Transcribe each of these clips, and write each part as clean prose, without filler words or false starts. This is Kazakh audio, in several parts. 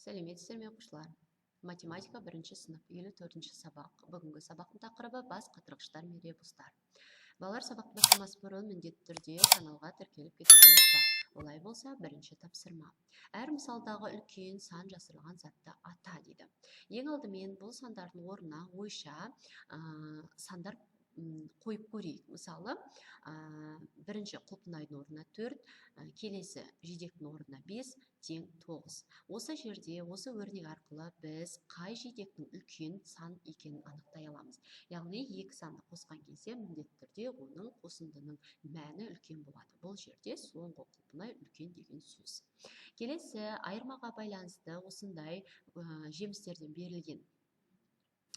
Сәлеметсіздер ме, оқушылар! Математика, бірінші сынып, 54-ші сабақ. Бүгінгі сабақтың тақырыбы: бас қатырғыштар мен ребустар. Балалар, сабақты бастамас бұрын міндетті түрде каналға тіркеліп кетуді ұмытпа. Олай болса, бірінші тапсырма. Әр мысалдағы үлкен сан жасырылған затты ата дейді. Ең алдымен бұл сандардың орнына ойша сандар қойып көрейік. Мысалы, бірінші құлпынайдың орнына 4, келесі жидектің орнына 5, тең 9. Осы жерде, осы өрнек арқылы біз қай жидектің үлкен сан екенін анықтай аламыз. Яғни екі санды қосқан кезде міндетті түрде оның қосындының мәні үлкен болады. Бұл жерде соңғы құлпынай үлкен деген сөз. Келесі айырмаға байланысты осындай жемістерден берілген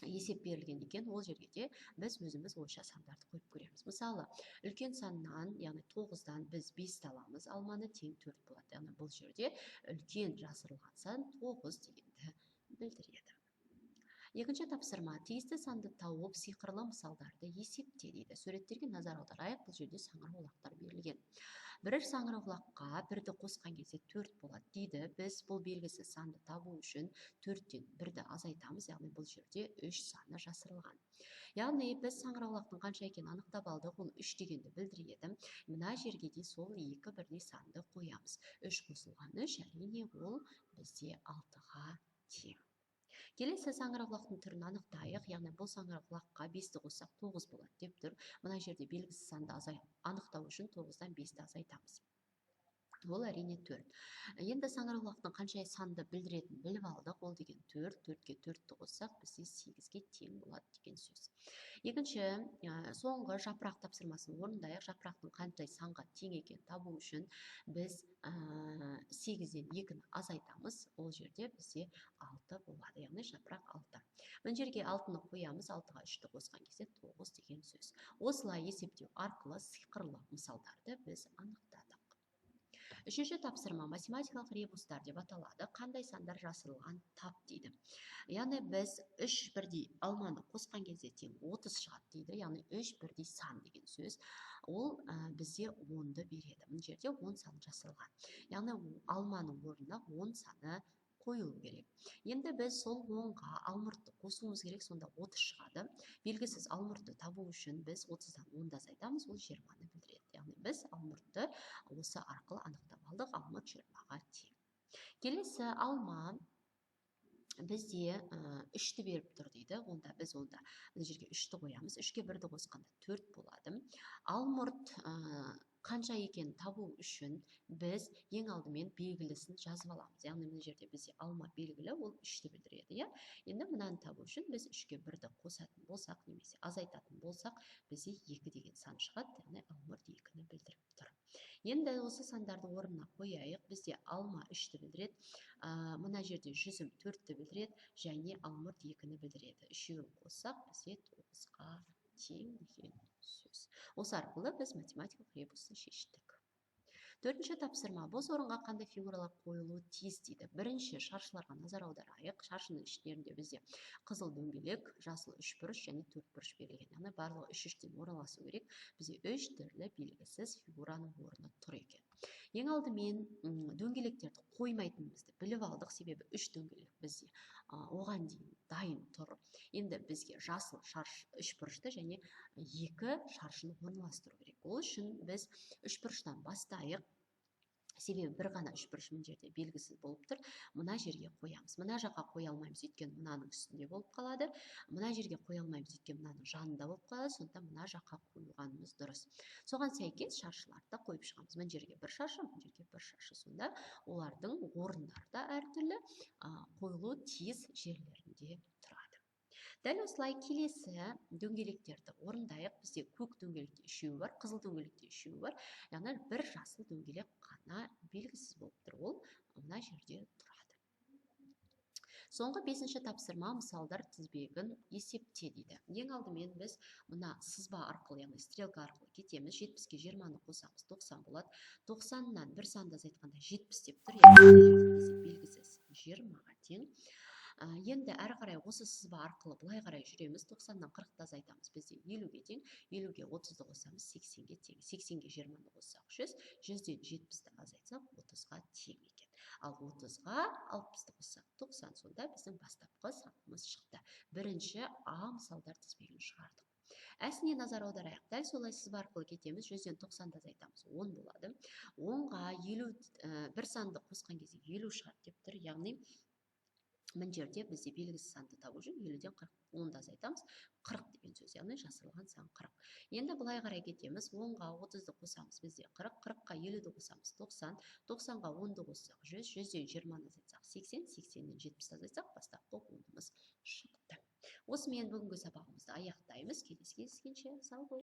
есеп берілген екен. Ол жерге де біз өзіміз ойша сандарды қойып көреміз. Мысалы, үлкен саннан, яғни 9-дан біз 5-ті аламыз, алманы, тең 4 болады. Яғни бұл жерде үлкен жасырылған сан 9 дегенді білдіреді. Екінші тапсырма. Тиісті санды тауып, сиқырлы мысалдарды есепте дейді. Суреттерге назар аударайық. Бұл жерде саңырауқұлақтар берілген. Бір саңырауқұлаққа бірді қосқан кезде 4 болады дейді. Біз бұл белгісіз санды табу үшін 4-тен бірді азайтамыз, яғни бұл жерде 3 саны жасырылған. Яғни біз саңырауқұлақтың қанша екенін анықтап алдық, ол 3 дегенді білдіреді. Мына жерге де сол екі бірдей санды қоямыз. 3 қосылған 3, әрине, ол бізде 6-ға тең. Келесі саңырауқұлақтың түрін анықтайық. Яғни бұл саңырауқұлаққа 5-ті қоссақ, 9 болады деп тұр. Мына жерде белгісіз санды анықтау үшін 9-дан 5-ті азайтамыз. Ол, әрине, 4. Енді саңырауқұлақтың қанша санды білдіретінін біліп алдық. Ол деген 4. 4-ке 4-ті қоссақ, бізде 8-ге тең болады деген сөз. Екінші, соңғы жапырақ тапсырмасын орындайық. Жапырақтың қандай санға тең екенін табу үшін біз 8-ден 2-ні азайтамыз. Ол жерде бізде 6 болады, яғни жапырақ 6. Мына жерге 6-ны қоямыз, 6-ға 3-ті қосқан кезде 9 деген сөз. Осылай есептеу арқылы сиқырлы мысалдарды біз анықтадық. Үшінші тапсырма математикалық ребустар деп аталады. Қандай сандар жасырылған, тап дейді. Яғни біз үш бірдей алманы қосқан кезде тең 30 шығады дейді. Яғни үш бірдей сан деген сөз. Ол бізде 10-ды береді. Мына жерде 10 саны жасырылған. Яғни алманың орнына 10 саны қойылу керек. Енді біз сол 10-ға алмұртты қосуымыз керек, сонда 30 шығады. Белгісіз алмұртты табу үшін біз 30-дан 10-ды азайтамыз, ол 20-ны білдіреді. Яғни біз алмұртты осы арқылы анықтап алдық, алмұрт 20-ға тең. Келесі алма бізде 3-ті беріп тұр дейді. Онда біз мына жерге 3-ті қоямыз. 3-ке 1-ді қосқанда 4 болады. Алмұрт қанша екенін табу үшін біз ең алдымен белгілісін жазып аламыз. Яғни мына жерде бізде алма белгілі, ол 3-ті білдіреді, иә? Енді мынаны табу үшін біз 3-ке 1-ді қосатын болсақ немесе азайтатын болсақ, бізде 2 деген сан шығады, яғни алмұрт 2-ні білдіріп тұр. Енді осы сандарды орнына қояйық. Бізде алма 3-ті білдіреді, мына жерде жүзім 4-ті білдіреді және алмұрт 2-ні білдіреді. Үшеуін қоссақ, бізде 9-ға тең деген сөз. Осы арқылы біз математикалық ребусты шештік. Төртінші тапсырма. Бос орынға қандай фигуралар қойылуы тиіс дейді. Бірінші шаршыларға назар аударайық. Шаршының іштерінде бізде қызыл дөңгелек, жасыл үшбұрыш және төртбұрыш берілген. Яғни барлығы үш үштен орналасу керек. Бізде үш түрлі белгісіз фигураның орны тұр екен. Ең алдымен дөңгелектерді қоймайтынымызды біліп алдық, себебі үш дөңгелек бізде оған дейін дайын тұр. Енді бізге жасыл шарш үшбұрышты және екі шаршыны орналастыру керек. Ол үшін біз үшбұрыштан бастайық. Себебі бір ғана үшбұрыш мына жерде белгісіз болып тұр. Мына жерге қоямыз. Мына жаққа қоя алмаймыз, өйткені мынаның үстінде болып қалады. Мына жерге қоя алмаймыз, өйткені мынаның жанында болып қалады. Сондықтан мына жаққа қойғанымыз дұрыс. Соған сәйкес шаршыларды да қойып шығамыз. Мына жерге бір шаршы, мына жерге бір шаршы. Сонда олардың орындары да әртүрлі, қойылуы тиіс жерлерінде тұрады. Дәл осылай келесі дөңгелектерді орындайық. Бізде көк дөңгелекте үшеуі бар, қызыл дөңгелекте үшеуі бар. Яғни бір жасыл дөңгелек қана белгісіз болып тұр. Ол мына жерде тұрады. Соңғы бесінші тапсырма: мысалдар тізбегін есепте дейді. Ең алдымен біз мына сызба арқылы, яғни стрелка арқылы кетеміз. 70-ке 20-ны қосамыз, 90 болады. 90-нан бір санды азайтқанда 70 деп тұр. Яғни бізде белгісіз 20-ға тең. Енді әрі қарай осы сызба арқылы былай қарай жүреміз. 90-нан 40-ты азайтамыз, бізде 50-ге тең. 50-ге 30-ды қосамыз, 80-ге тең. 80-ге 20-ны қоссақ, 100, 100-ден 70-ті азайтсақ, 30-ға тең екен. Ал 30-ға 60-ты қоссақ, 90. Сонда біздің бастапқы санымыз шықты. Бірінші А мысалдар тізбегін шығардық. Әсіне назар аударайық. Дәл солай сызба арқылы кетеміз. 100-ден 90-ды азайтамыз, 10 болады. 10-ға 50 бір санды қосқан кезде 50 шығады деп тұр. Яғни мына жерде бізде белгісіз санды табу үшін 50-ден 10-ды азайтамыз, 40 деген сөз, яғни жасырылған сан 40. Енді былай қарай кетеміз. 10-ға 30-ды қосамыз, бізде 40, 40-қа 50-ді қосамыз, 90, 90-ға 10-ды қоссақ 100, 100-ден 20-ны азайтсақ 80, 80-нен 70-ті азайтсақ, бастапқы 10-ымыз шықты. Осымен бүгінгі сабағымызды аяқтаймыз. Келесі кездескенше сау бол.